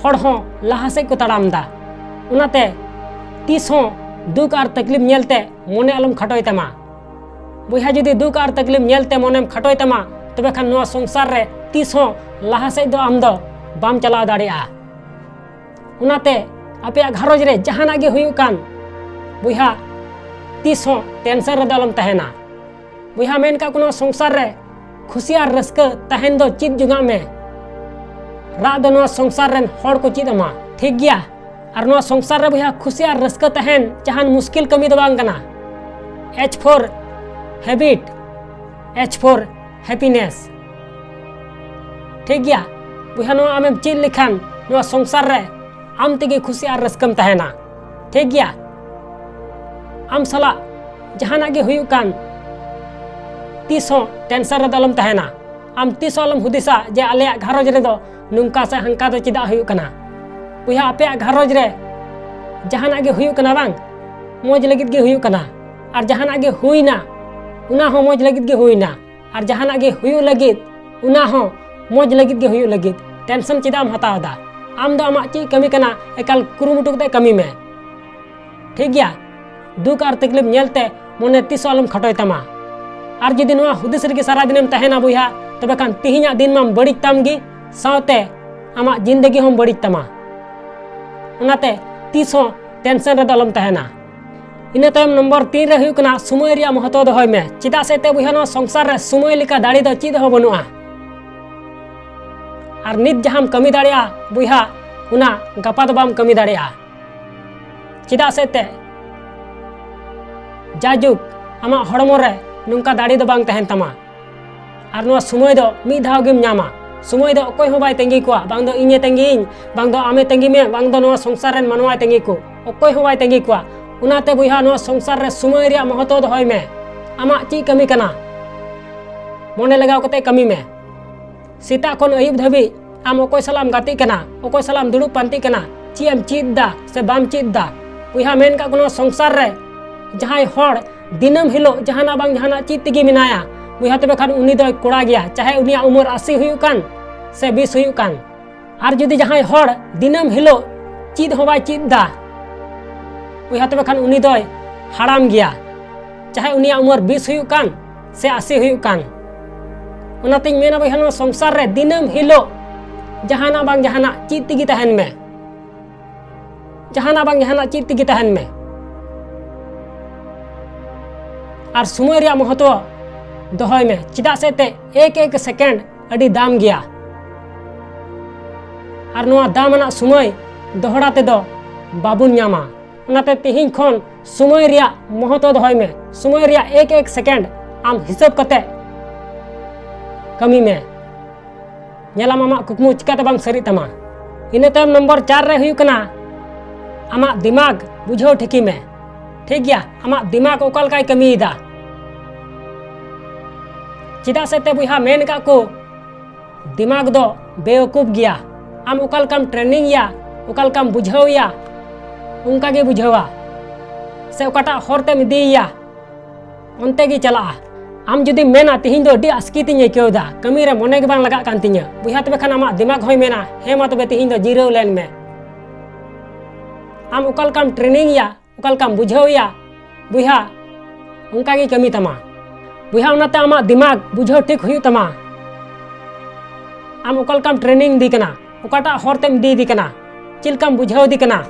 ᱦᱚᱲ ᱦᱚᱸ ᱞᱟᱦᱟ ᱥᱮᱫ ᱠᱚ ᱛᱟᱲᱟᱢ ᱮᱫᱟ᱾ ᱚᱱᱟᱛᱮ ᱛᱤᱥ ᱦᱚᱸ ᱫᱩᱠ ᱟᱨ ᱛᱟᱠᱞᱤᱯ ᱧᱮᱞᱛᱮ ᱢᱚᱱᱮ ᱟᱞᱚᱢ ᱠᱷᱟᱴᱚᱭ ᱛᱟᱢᱟ᱾ ᱵᱚᱭᱦᱟ, ᱡᱩᱫᱤ ᱫᱩᱠ ᱟᱨ ᱛᱟᱠᱞᱤᱯ ᱧᱮᱞᱛᱮ ᱢᱚᱱᱮᱢ ᱠᱷᱟᱴᱚᱭ ᱛᱟᱢᱟ, ᱛᱚᱵᱮ ᱠᱷᱟᱱ ᱱᱚᱣᱟ ᱥᱚᱝᱥᱟᱨ ᱨᱮ ᱛᱤᱥ ᱦᱚᱸ ᱞᱟᱦᱟ ᱥᱮᱫ ᱫᱚ ᱟᱢ ᱫᱚ ᱵᱟᱢ ᱪᱟᱞᱟᱣ ᱫᱟᱲᱮᱭᱟᱜᱼᱟ᱾ ᱚᱱᱟᱛᱮ ᱟᱯᱮᱭᱟᱜ ᱜᱷᱟᱨᱚᱸᱡᱽ ᱨᱮ ᱡᱟᱦᱟᱱᱟᱜ ᱜᱮ ᱦᱩᱭᱩᱜ ᱠᱟᱱ, ᱵᱚᱭᱦᱟ, ᱛᱤᱥ ᱦᱚᱸ ᱴᱮᱱᱥᱚᱱ ᱨᱮᱫᱚ ᱟᱞᱚᱢ ᱛᱟᱦᱮᱱᱟ᱾ ᱵᱚᱭᱦᱟ, ᱢᱮᱱ ᱠᱟᱜ ᱠᱚ, ᱱᱚᱣᱟ ᱥᱚᱝᱥᱟᱨ ᱨᱮ ᱠᱷᱩᱥᱤ ᱟᱨ ᱨᱟᱹᱥᱠᱟᱹ ᱛᱟᱦᱮᱱ ᱫᱚ ᱪᱮᱫ ᱡᱚᱝᱟᱜ ᱢᱮ᱾ ᱨᱟᱜ ᱫᱚ ᱱᱚᱣᱟ ᱥᱚᱝᱥᱟᱨ ᱨᱮᱱ ᱦᱚᱲ ᱠᱚ ᱪᱮᱫ ᱟᱢᱟ, ᱴᱷᱤᱠ ᱜᱮᱭᱟ? ᱟᱨ ᱱᱚᱣᱟ ᱥᱚᱝᱥᱟᱨ ᱨᱮ ᱵᱚᱭᱦᱟ, ᱠᱷᱩᱥᱤ ᱟᱨ ᱨᱟᱹᱥᱠᱟᱹ ᱛᱟᱦᱮᱱ ᱡᱟᱦᱟᱱ ᱢᱩᱥᱠᱤᱞ ᱠᱟᱹᱢᱤ ᱫᱚ ᱵᱟᱝ ᱠᱟᱱᱟ᱾ H for habit, H for happiness᱾ ᱴᱷᱤᱠ ᱜᱮᱭᱟ ᱵᱚᱭᱦᱟ, ᱱᱚᱣᱟ ᱟᱢᱮᱢ ᱪᱮᱫ ᱞᱮᱠᱷᱟᱱ ᱱᱚᱣᱟ ᱥᱚᱝᱥᱟᱨ ᱨᱮ ᱟᱢ ᱛᱮᱜᱮ ᱠᱷᱩᱥᱤ ᱟᱨ ᱨᱟᱹᱥᱠᱟᱹᱢ ᱛᱟᱦᱮᱱᱟ᱾ ᱴᱷᱤᱠ ᱜᱮᱭᱟ, ᱟᱢ ᱥᱟᱞᱟᱜ ᱡᱟᱦᱟᱱᱟᱜ ᱜᱮ ᱦᱩᱭᱩᱜ ᱠᱟᱱ, ᱛᱤᱥ ᱦᱚᱸ ᱴᱮᱱᱥᱚᱱ ᱨᱮᱫᱚ ᱟᱞᱚᱢ ᱛᱟᱦᱮᱱᱟ᱾ ᱟᱢ ᱛᱤᱥ ᱦᱚᱸ ᱟᱞᱚᱢ ᱦᱩᱫᱤᱥᱟ ᱡᱮ ᱟᱞᱮᱭᱟᱜ ᱜᱷᱟᱨᱚᱸᱡᱽ ᱨᱮᱫᱚ ᱱᱚᱝᱠᱟ ᱥᱮ ᱦᱟᱱᱠᱟ ᱫᱚ ᱪᱮᱫᱟᱜ ᱦᱩᱭᱩᱜ ᱠᱟᱱᱟ᱾ ᱵᱚᱭᱦᱟ, ᱟᱯᱮᱭᱟᱜ ᱜᱷᱟᱨᱚᱸᱡᱽ ᱨᱮ ᱡᱟᱦᱟᱱᱟᱜ ᱜᱮ ᱦᱩᱭᱩᱜ ᱠᱟᱱᱟ ᱵᱟᱝ, ᱢᱚᱡᱽ ᱞᱟᱹᱜᱤᱫ ᱜᱮ ᱦᱩᱭᱩᱜ ᱠᱟᱱᱟ᱾ ᱟᱨ ᱡᱟᱦᱟᱱᱟᱜ ᱜᱮ ᱦᱩᱭᱱᱟ, ᱚᱱᱟ ᱦᱚᱸ ᱢᱚᱡᱽ ᱞᱟᱹᱜᱤᱫ ᱜᱮ ᱦᱩᱭᱱᱟ᱾ ᱟᱨ ᱡᱟᱦᱟᱱᱟᱜ ᱜᱮ ᱦᱩᱭᱩᱜ ᱞᱟᱹᱜᱤᱫ, ᱚᱱᱟ ᱦᱚᱸ ᱢᱚᱡᱽ ᱞᱟᱹᱜᱤᱫ ᱜᱮ ᱦᱩᱭᱩᱜ ᱞᱟᱹᱜᱤᱫ᱾ ᱴᱮᱱᱥᱚᱱ ᱪᱮᱫᱟᱜ ᱮᱢ ᱦᱟᱛᱟᱣ ᱮᱫᱟ? ᱟᱢ ᱫᱚ ᱟᱢᱟᱜ ᱪᱮᱫ ᱠᱟᱹᱢᱤ ᱠᱟᱱᱟ, ᱮᱠᱟᱞ ᱠᱩᱨᱩᱢᱩᱴᱩ ᱠᱟᱛᱮ ᱠᱟᱹᱢᱤ ᱢᱮ᱾ ᱴᱷᱤᱠ ᱜᱮᱭᱟ, ᱫᱩᱠ ᱟᱨ ᱛᱟᱠᱞᱤᱯ ᱧᱮᱞᱛᱮ ᱢᱚᱱᱮ ᱛᱤᱥ ᱦᱚᱸ ᱟᱞᱚᱢ ᱠᱷᱟᱴᱚᱭ ᱛᱟᱢᱟ᱾ ᱟᱨ ᱡᱩᱫᱤ ᱱᱚᱣᱟ ᱦᱩᱫᱤᱥ ᱨᱮᱜᱮ ᱥᱟᱨᱟ ᱫᱤᱱᱮᱢ ᱛᱟᱦᱮᱱᱟ ᱵᱚᱭᱦᱟ, ᱛᱚᱵᱮ ᱠᱷᱟᱱ ᱛᱤᱦᱤᱧᱟᱜ ᱫᱤᱱ ᱢᱟᱢ ᱵᱟᱹᱲᱤᱡ ᱛᱟᱢ ᱜᱮ, ᱥᱟᱶᱛᱮ ᱟᱢᱟᱜ ᱡᱤᱱᱫᱮᱜᱤ ᱦᱚᱸᱢ ᱵᱟᱹᱲᱤᱡ ᱛᱟᱢᱟ᱾ ᱚᱱᱟᱛᱮ ᱛᱤᱥ ᱦᱚᱸ ᱴᱮᱱᱥᱚᱱ ᱨᱮᱫᱚ ᱟᱞᱚᱢ ᱛᱟᱦᱮᱱᱟ᱾ ᱤᱱᱟᱹ ᱛᱟᱭᱚᱢ ᱱᱚᱢᱵᱚᱨ ᱛᱤᱱ ᱨᱮ ᱦᱩᱭᱩᱜ ᱠᱟᱱᱟ ᱥᱚᱢᱚᱭ ᱨᱮᱭᱟᱜ ᱢᱚᱦᱚᱛᱚ ᱫᱚᱦᱚᱭ ᱢᱮ᱾ ᱪᱮᱫᱟᱜ ᱥᱮ ᱮᱱᱛᱮ ᱵᱚᱭᱦᱟ, ᱱᱚᱣᱟ ᱥᱚᱝᱥᱟᱨ ᱨᱮ ᱥᱚᱢᱚᱭ ᱞᱮᱠᱟ ᱫᱟᱲᱮ ᱫᱚ ᱪᱮᱫ ᱦᱚᱸ ᱵᱟᱹᱱᱩᱜᱼᱟ᱾ ᱟᱨ ᱱᱤᱛ ᱡᱟᱦᱟᱸᱢ ᱠᱟᱹᱢᱤ ᱫᱟᱲᱮᱭᱟᱜᱼᱟ ᱵᱚᱭᱦᱟ, ᱚᱱᱟ ᱜᱟᱯᱟ ᱫᱚ ᱵᱟᱢ ᱠᱟᱹᱢᱤ ᱫᱟᱲᱮᱭᱟᱜᱼᱟ᱾ ᱪᱮᱫᱟᱜ ᱥᱮ ᱮᱱᱛᱮ ᱡᱟᱭᱡᱩᱜᱽ ᱟᱢᱟᱜ ᱦᱚᱲᱢᱚ ᱨᱮ ᱱᱚᱝᱠᱟ ᱫᱟᱲᱮ ᱫᱚ ᱵᱟᱝ ᱛᱟᱦᱮᱱ ᱛᱟᱢᱟ᱾ ᱟᱨ ᱱᱚᱣᱟ ᱥᱚᱢᱚᱭ ᱫᱚ ᱢᱤᱫ ᱫᱷᱟᱣ ᱜᱮᱢ ᱧᱟᱢᱟ᱾ ᱥᱚᱢᱚᱭ ᱫᱚ ᱚᱠᱚᱭ ᱦᱚᱸ ᱵᱟᱭ ᱛᱟᱺᱜᱤ ᱠᱚᱣᱟ, ᱵᱟᱝ ᱫᱚ ᱤᱧᱮ ᱛᱟᱺᱜᱤᱭᱤᱧ, ᱵᱟᱝ ᱫᱚ ᱟᱢᱮ ᱛᱟᱺᱜᱤ ᱢᱮ, ᱵᱟᱝ ᱫᱚ ᱱᱚᱣᱟ ᱥᱚᱝᱥᱟᱨ ᱨᱮᱱ ᱢᱟᱱᱣᱟᱭ ᱛᱟᱺᱜᱤ ᱠᱚ, ᱚᱠᱚᱭ ᱦᱚᱸ ᱵᱟᱭ ᱛᱟᱺᱜᱤ ᱠᱚᱣᱟ᱾ ᱚᱱᱟᱛᱮ ᱵᱚᱭᱦᱟ, ᱱᱚᱣᱟ ᱥᱚᱝᱥᱟᱨ ᱨᱮ ᱥᱚᱢᱚᱭ ᱨᱮᱭᱟᱜ ᱢᱚᱦᱚᱛᱚ ᱫᱚᱦᱚᱭ ᱢᱮ᱾ ᱟᱢᱟᱜ ᱪᱮᱫ ᱠᱟᱹᱢᱤ ᱠᱟᱱᱟ, ᱢᱚᱱᱮ ᱞᱟᱜᱟᱣ ᱠᱟᱛᱮ ᱠᱟᱹᱢᱤ ᱢᱮ᱾ ᱥᱮᱛᱟᱜ ᱠᱷᱚᱱ ᱟᱹᱭᱩᱵ ᱫᱷᱟᱹᱵᱤᱡ ᱟᱢ ᱚᱠᱚᱭ ᱥᱟᱞᱟᱜ ᱮᱢ ᱜᱟᱛᱮᱜ ᱠᱟᱱᱟ, ᱚᱠᱚᱭ ᱥᱟᱞᱟᱜ ᱮᱢ ᱫᱩᱲᱩᱵ ᱯᱟᱱᱛᱮᱜ ᱠᱟᱱᱟ, ᱪᱮᱫ ᱮᱢ ᱪᱮᱫ ᱫᱟ ᱥᱮ ᱵᱟᱢ ᱪᱮᱫ ᱫᱟ? ᱵᱚᱭᱦᱟ, ᱢᱮᱱ ᱠᱟᱜ ᱠᱚ, ᱱᱚᱣᱟ ᱥᱚᱝᱥᱟᱨ ᱨᱮ ᱡᱟᱦᱟᱸᱭ ᱦᱚᱲ ᱫᱤᱱᱟᱹᱢ ᱦᱤᱞᱳᱜ ᱡᱟᱦᱟᱱᱟᱜ ᱵᱟᱝ ᱡᱟᱦᱟᱱᱟᱜ ᱪᱮᱫ ᱛᱮᱜᱮ ᱢᱮᱱᱟᱭᱟ, ᱵᱚᱭᱦᱟ, ᱛᱚᱵᱮ ᱠᱷᱟᱱ ᱩᱱᱤ ᱫᱚᱭ ᱠᱚᱲᱟ ᱜᱮᱭᱟ, ᱪᱟᱦᱮ ᱩᱱᱤᱭᱟᱜ ᱩᱢᱮᱨ ᱟᱥᱤ ᱦᱩᱭᱩᱜ ᱠᱟᱱ ᱥᱮ ᱵᱤᱥ ᱦᱩᱭᱩᱜ ᱠᱟᱱ᱾ ᱟᱨ ᱡᱩᱫᱤ ᱡᱟᱦᱟᱸᱭ ᱦᱚᱲ ᱫᱤᱱᱟᱹᱢ ᱦᱤᱞᱳᱜ ᱪᱮᱫ ᱦᱚᱸ ᱵᱟᱭ ᱪᱮᱫ ᱫᱟ, ᱵᱚᱭᱦᱟ, ᱛᱚᱵᱮ ᱠᱷᱟᱱ ᱩᱱᱤ ᱫᱚᱭ ᱦᱟᱲᱟᱢ ᱜᱮᱭᱟ, ᱪᱟᱦᱮ ᱩᱱᱤᱭᱟᱜ ᱩᱢᱮᱨ ᱵᱤᱥ ᱦᱩᱭᱩᱜ ᱠᱟᱱ ᱥᱮ ᱟᱥᱤ ᱦᱩᱭᱩᱜ ᱠᱟᱱ᱾ ᱚᱱᱟᱛᱤᱧ ᱢᱮᱱᱟ ᱵᱚᱭᱦᱟ, ᱱᱚᱣᱟ ᱥᱚᱝᱥᱟᱨ ᱨᱮ ᱫᱤᱱᱟᱹᱢ ᱦᱤᱞᱳᱜ ᱡᱟᱦᱟᱱᱟᱜ ᱵᱟᱝ ᱡᱟᱦᱟᱱᱟᱜ ᱪᱮᱫ ᱛᱮᱜᱮ ᱛᱟᱦᱮᱱ ᱢᱮ᱾ ᱡᱟᱦᱟᱱᱟᱜ ᱵᱟᱝ ᱡᱟᱦᱟᱱᱟᱜ ᱪᱮᱫ ᱛᱮᱜᱮ ᱛᱟᱦᱮᱱ ᱢᱮ᱾ ᱟᱨ ᱥᱚᱢᱚᱭ ᱨᱮᱭᱟᱜ ᱢᱚᱦᱚᱛᱚ ᱫᱚᱦᱚᱭ ᱢᱮ, ᱪᱮᱫᱟᱜ ᱥᱮ ᱮᱱᱛᱮ ᱮᱠ ᱮᱠ ᱥᱮᱠᱮᱱᱰ ᱟᱹᱰᱤ ᱫᱟᱢ ᱜᱮᱭᱟ᱾ ᱟᱨ ᱱᱚᱣᱟ ᱫᱟᱢ ᱟᱱᱟᱜ ᱥᱚᱢᱚᱭ ᱫᱚᱦᱲᱟ ᱛᱮᱫᱚ ᱵᱟᱵᱚᱱ ᱧᱟᱢᱟ᱾ ᱚᱱᱟᱛᱮ ᱛᱤᱦᱤᱧ ᱠᱷᱚᱱ ᱥᱚᱢᱚᱭ ᱨᱮᱭᱟᱜ ᱢᱚᱦᱚᱛᱚ ᱫᱚᱦᱚᱭ ᱢᱮ᱾ ᱥᱚᱢᱚᱭ ᱨᱮᱭᱟᱜ ᱮᱠ ᱮᱠ ᱥᱮᱠᱮᱱᱰ ᱟᱢ ᱦᱤᱥᱟᱹᱵ ᱠᱟᱛᱮ ᱠᱟᱹᱢᱤ ᱢᱮ᱾ ᱧᱮᱞᱟᱢ ᱟᱢᱟᱜ ᱠᱩᱠᱢᱩ ᱪᱤᱠᱟᱹᱛᱮ ᱵᱟᱝ ᱥᱟᱹᱨᱤᱜ ᱛᱟᱢᱟ᱾ ᱤᱱᱟᱹ ᱛᱟᱭᱚᱢ ᱱᱚᱢᱵᱚᱨ ᱪᱟᱨ ᱨᱮ ᱦᱩᱭᱩᱜ ᱠᱟᱱᱟ ᱟᱢᱟᱜ ᱫᱤᱢᱟᱜᱽ ᱵᱩᱡᱷᱟᱹᱣ ᱴᱷᱤᱠᱮ ᱢᱮ᱾ ᱴᱷᱤᱠ ᱜᱮᱭᱟ, ᱟᱢᱟᱜ ᱫᱤᱢᱟᱜᱽ ᱚᱠᱟ ᱞᱮᱠᱟᱭ ᱠᱟᱹᱢᱤᱭᱮᱫᱟ᱾ ᱪᱮᱫᱟᱜ ᱥᱮ ᱛᱮ ᱵᱚᱭᱦᱟ ᱢᱮᱱ ᱟᱠᱟᱫ ᱠᱚ, ᱫᱤᱢᱟᱜᱽ ᱫᱚ ᱵᱮᱣᱠᱩᱯ ᱜᱮᱭᱟ᱾ ᱟᱢ ᱚᱠᱟ ᱞᱮᱠᱟᱢ ᱴᱨᱮᱱᱤᱝ ᱮᱭᱟ, ᱚᱠᱟ ᱞᱮᱠᱟᱢ ᱵᱩᱡᱷᱟᱹᱣ ᱮᱭᱟ, ᱚᱱᱠᱟ ᱜᱮ ᱵᱩᱡᱷᱟᱹᱣᱟ᱾ ᱥᱮ ᱚᱠᱟᱴᱟᱜ ᱦᱚᱨ ᱛᱮᱢ ᱤᱫᱤᱭᱮᱭᱟ, ᱚᱱᱛᱮ ᱜᱮ ᱪᱟᱞᱟᱜᱼᱟ᱾ ᱟᱢ ᱡᱩᱫᱤᱢ ᱢᱮᱱᱟ, "ᱛᱤᱦᱤᱧ ᱫᱚ ᱟᱹᱰᱤ ᱟᱥᱠᱮᱛᱤᱧ ᱟᱹᱭᱠᱟᱹᱣ ᱮᱫᱟ, ᱠᱟᱹᱢᱤ ᱨᱮ ᱢᱚᱱᱮ ᱜᱮ ᱵᱟᱝ ᱞᱟᱜᱟᱜ ᱠᱟᱱ ᱛᱤᱧᱟᱹ", ᱵᱚᱭᱦᱟ, ᱛᱚᱵᱮ ᱠᱷᱟᱱ ᱟᱢᱟᱜ ᱫᱤᱢᱟᱜᱽ ᱦᱚᱸᱭ ᱢᱮᱱᱟ, "ᱦᱮᱸ ᱢᱟ ᱛᱚᱵᱮ ᱛᱤᱦᱤᱧ ᱫᱚ ᱡᱤᱨᱟᱹᱣ ᱞᱮᱱ ᱢᱮ᱾" ᱟᱢ ᱚᱠᱟ ᱞᱮᱠᱟᱢ ᱴᱨᱮᱱᱤᱝ ᱮᱭᱟ, ᱚᱠᱟ ᱞᱮᱠᱟᱢ ᱵᱩᱡᱷᱟᱹᱣ ᱮᱭᱟ, ᱵᱚᱭᱦᱟ, ᱚᱱᱠᱟ ᱜᱮ ᱠᱟᱹᱢᱤ ᱛᱟᱢᱟ᱾ ᱵᱚᱭᱦᱟ, ᱚᱱᱟᱛᱮ ᱟᱢᱟᱜ ᱫᱤᱢᱟᱜᱽ ᱵᱩᱡᱷᱟᱹᱣ ᱴᱷᱤᱠ ᱦᱩᱭᱩᱜ ᱛᱟᱢᱟ᱾ ᱟᱢ ᱚᱠᱟ ᱞᱮᱠᱟᱢ ᱴᱨᱮᱱᱤᱝ ᱤᱫᱤ ᱠᱟᱱᱟ, ᱚᱠᱟᱴᱟᱜ ᱦᱚᱨ ᱛᱮᱢ ᱤᱫᱤᱭᱮᱫᱮ ᱠᱟᱱᱟ, ᱪᱮᱫ ᱞᱮᱠᱟᱢ ᱵᱩᱡᱷᱟᱹᱣ ᱤᱫᱤ ᱠᱟᱱᱟ᱾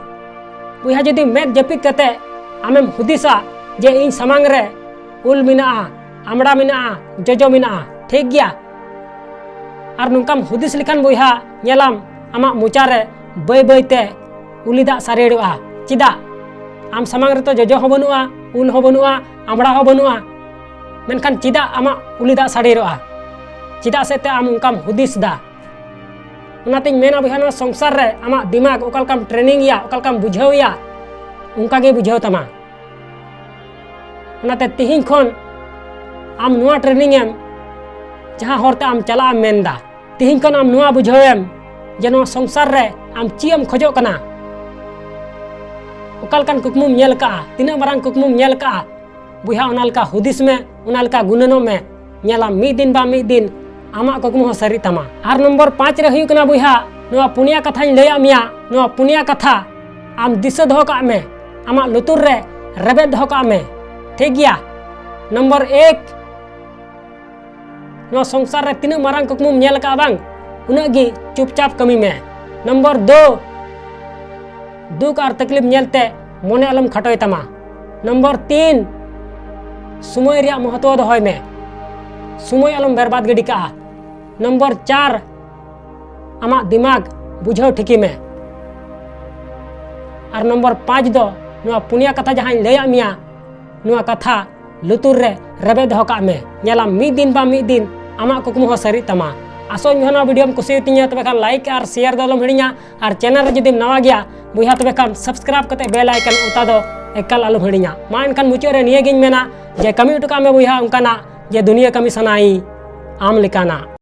ᱵᱚᱭᱦᱟ, ᱡᱩᱫᱤ ᱢᱮᱫ ᱡᱟᱹᱯᱤᱫ ᱠᱟᱛᱮ ᱟᱢᱮᱢ ᱦᱩᱫᱤᱥᱟ ᱡᱮ ᱤᱧ ᱥᱟᱢᱟᱝ ᱨᱮ ᱩᱞ ᱢᱮᱱᱟᱜᱼᱟ, ᱟᱢᱲᱟ ᱢᱮᱱᱟᱜᱼᱟ, ᱡᱚᱡᱚ ᱢᱮᱱᱟᱜᱼᱟ, ᱴᱷᱤᱠ ᱜᱮᱭᱟ, ᱟᱨ ᱱᱚᱝᱠᱟᱢ ᱦᱩᱫᱤᱥ ᱞᱮᱠᱷᱟᱱ ᱵᱚᱭᱦᱟ, ᱧᱮᱞᱟᱢ ᱟᱢᱟᱜ ᱢᱚᱪᱟ ᱨᱮ ᱵᱟᱹᱭ ᱵᱟᱹᱭ ᱛᱮ ᱩᱞᱤ ᱫᱟᱜ ᱥᱟᱨᱮᱲᱚᱜᱼᱟ᱾ ᱪᱮᱫᱟᱜ? ᱟᱢ ᱥᱟᱢᱟᱝ ᱨᱮᱛᱚ ᱡᱚᱡᱚ ᱦᱚᱸ ᱵᱟᱹᱱᱩᱜᱼᱟ, ᱩᱞ ᱦᱚᱸ ᱵᱟᱹᱱᱩᱜᱼᱟ, ᱟᱢᱲᱟ ᱦᱚᱸ ᱵᱟᱹᱱᱩᱜᱼᱟ, ᱢᱮᱱᱠᱷᱟᱱ ᱪᱮᱫᱟᱜ ᱟᱢᱟᱜ ᱩᱞᱤ ᱫᱟᱜ ᱥᱟᱨᱮᱲᱚᱜᱼᱟ? ᱪᱮᱫᱟᱜ ᱥᱮ ᱛᱮ ᱟᱢ ᱚᱱᱠᱟᱢ ᱦᱩᱫᱤᱥ ᱫᱟ᱾ ᱚᱱᱟᱛᱤᱧ ᱢᱮᱱᱟ ᱵᱚᱭᱦᱟ, ᱱᱚᱣᱟ ᱥᱚᱝᱥᱟᱨ ᱨᱮ ᱟᱢᱟᱜ ᱫᱤᱢᱟᱜᱽ ᱚᱠᱟ ᱞᱮᱠᱟᱢ ᱴᱨᱮᱱᱤᱝ ᱮᱭᱟ, ᱚᱠᱟ ᱞᱮᱠᱟᱢ ᱵᱩᱡᱷᱟᱹᱣ ᱮᱭᱟ, ᱚᱱᱠᱟ ᱜᱮ ᱵᱩᱡᱷᱟᱹᱣ ᱛᱟᱢᱟ᱾ ᱚᱱᱟᱛᱮ ᱛᱤᱦᱤᱧ ᱠᱷᱚᱱ ᱟᱢ ᱱᱚᱣᱟ ᱴᱨᱮᱱᱤᱝ ᱮᱢ, ᱡᱟᱦᱟᱸ ᱦᱚᱨ ᱛᱮ ᱟᱢ ᱪᱟᱞᱟᱜ ᱮᱢ ᱢᱮᱱᱫᱟ, ᱛᱤᱦᱤᱧ ᱠᱷᱚᱱ ᱟᱢ ᱱᱚᱣᱟ ᱵᱩᱡᱷᱟᱹᱣ ᱮᱢ ᱡᱮ ᱱᱚᱣᱟ ᱥᱚᱝᱥᱟᱨ ᱨᱮ ᱟᱢ ᱪᱮᱫ ᱮᱢ ᱠᱷᱚᱡᱚᱜ ᱠᱟᱱᱟ, ᱚᱠᱟ ᱞᱮᱠᱟᱱ ᱠᱩᱠᱢᱩᱢ ᱧᱮᱞ ᱠᱟᱜᱼᱟ, ᱛᱤᱱᱟᱹᱜ ᱢᱟᱨᱟᱝ ᱠᱩᱠᱢᱩᱢ ᱧᱮᱞ ᱠᱟᱜᱼᱟ, ᱵᱚᱭᱦᱟ, ᱚᱱᱟ ᱞᱮᱠᱟ ᱦᱩᱫᱤᱥ ᱢᱮ, ᱚᱱᱟ ᱞᱮᱠᱟ ᱜᱩᱱᱟᱹᱱᱚᱜ ᱢᱮ᱾ ᱧᱮᱞᱟᱢ ᱢᱤᱫ ᱫᱤᱱ ᱵᱟ ᱢᱤᱫ ᱫᱤᱱ ᱟᱢᱟᱜ ᱠᱩᱠᱢᱩ ᱦᱚᱸ ᱥᱟᱹᱨᱤᱜ ᱛᱟᱢᱟ᱾ ᱟᱨ ᱱᱚᱢᱵᱚᱨ ᱯᱟᱸᱪ ᱨᱮ ᱦᱩᱭᱩᱜ ᱠᱟᱱᱟ ᱵᱚᱭᱦᱟ, ᱱᱚᱣᱟ ᱯᱩᱱᱭᱟ ᱠᱟᱛᱷᱟᱧ ᱞᱟᱹᱭᱟᱫ ᱢᱮᱭᱟ, ᱱᱚᱣᱟ ᱯᱩᱱᱭᱟ ᱠᱟᱛᱷᱟ ᱟᱢ ᱫᱤᱥᱟᱹ ᱫᱚᱦᱚ ᱠᱟᱜ ᱢᱮ, ᱟᱢᱟᱜ ᱞᱩᱛᱩᱨ ᱨᱮ ᱨᱮᱵᱮᱫ ᱫᱚᱦᱚ ᱠᱟᱜ ᱢᱮ, ᱴᱷᱤᱠ ᱜᱮᱭᱟ? ᱱᱚᱢᱵᱚᱨ ᱮᱠ, ᱱᱚᱣᱟ ᱥᱚᱝᱥᱟᱨ ᱨᱮ ᱛᱤᱱᱟᱹᱜ ᱢᱟᱨᱟᱝ ᱠᱩᱠᱢᱩᱢ ᱧᱮᱞ ᱟᱠᱟᱫᱼᱟ ᱵᱟᱝ, ᱩᱱᱟᱹᱜ ᱜᱮ ᱪᱩᱯᱪᱟᱯ ᱠᱟᱹᱢᱤ ᱢᱮ᱾ ᱱᱚᱢᱵᱚᱨ ᱫᱩ, ᱫᱩᱠ ᱟᱨ ᱛᱟᱠᱞᱤᱯ ᱧᱮᱞᱛᱮ ᱢᱚᱱᱮ ᱟᱞᱚᱢ ᱠᱷᱟᱴᱚᱭ ᱛᱟᱢᱟ᱾ ᱱᱚᱢᱵᱚᱨ ᱛᱤᱱ, ᱥᱚᱢᱚᱭ ᱨᱮᱭᱟᱜ ᱢᱚᱦᱚᱛᱚ ᱫᱚᱦᱚᱭ ᱢᱮ, ᱥᱚᱢᱚᱭ ᱟᱞᱚᱢ ᱵᱮᱨᱵᱟᱫ ᱜᱤᱰᱤ ᱠᱟᱜᱼᱟ᱾ ᱱᱚᱢᱵᱚᱨ ᱪᱟᱨ, ᱟᱢᱟᱜ ᱫᱤᱢᱟᱜᱽ ᱵᱩᱡᱷᱟᱹᱣ ᱴᱷᱤᱠᱮ ᱢᱮ᱾ ᱟᱨ ᱱᱚᱢᱵᱚᱨ ᱯᱟᱸᱪ ᱫᱚ ᱱᱚᱣᱟ ᱯᱩᱱᱭᱟ ᱠᱟᱛᱷᱟ ᱡᱟᱦᱟᱸᱧ ᱞᱟᱹᱭᱟᱫ ᱢᱮᱭᱟ, ᱱᱚᱣᱟ ᱠᱟᱛᱷᱟ ᱞᱩᱛᱩᱨ ᱨᱮ ᱨᱮᱵᱮᱫ ᱫᱚᱦᱚ ᱠᱟᱜ ᱢᱮ᱾ ᱧᱮᱞᱟᱢ ᱢᱤᱫ ᱫᱤᱱ ᱵᱟ ᱢᱤᱫ ᱫᱤᱱ ᱟᱢᱟᱜ ᱠᱩᱠᱢᱩ ᱦᱚᱸ ᱥᱟᱹᱨᱤᱜ ᱛᱟᱢᱟ᱾ ᱟᱥᱚᱜ ᱟᱹᱧ ᱱᱚᱣᱟ ᱵᱷᱤᱰᱤᱭᱳᱢ ᱠᱩᱥᱤᱭᱟᱛᱤᱧᱟ, ᱛᱚᱵᱮ ᱠᱷᱟᱱ ᱞᱟᱭᱤᱠ ᱟᱨ ᱥᱮᱭᱟᱨ ᱫᱚ ᱟᱞᱚᱢ ᱦᱤᱲᱤᱧᱟ᱾ ᱟᱨ ᱪᱮᱱᱮᱞ ᱨᱮ ᱡᱩᱫᱤᱢ ᱱᱟᱣᱟ ᱜᱮᱭᱟ ᱵᱚᱭᱦᱟ, ᱛᱚᱵᱮ ᱠᱷᱟᱱ ᱥᱟᱵᱥᱠᱨᱟᱭᱤᱵ ᱠᱟᱛᱮ ᱵᱮᱞ ᱟᱭᱠᱚᱱ ᱚᱛᱟ ᱫᱚ ᱮᱠᱟᱞ ᱟᱞᱚᱢ ᱦᱤᱲᱤᱧᱟ᱾ ᱢᱟ ᱮᱱᱠᱷᱟᱱ ᱢᱩᱪᱟᱹᱫ ᱨᱮ ᱱᱤᱭᱟᱹ ᱜᱤᱧ ᱢᱮᱱᱟ ᱡᱮ ᱠᱟᱹᱢᱤ ᱦᱚᱴᱚ ᱠᱟᱜ ᱢᱮ ᱵᱚᱭᱦᱟ ᱚᱱᱠᱟᱱᱟᱜ ᱡᱮ ᱫᱩᱱᱤᱭᱟᱹ ᱠᱟᱹᱢᱤ ᱥᱟᱱᱟᱭᱤᱧ ᱟᱢ ᱞᱮᱠᱟᱱᱟᱜ᱾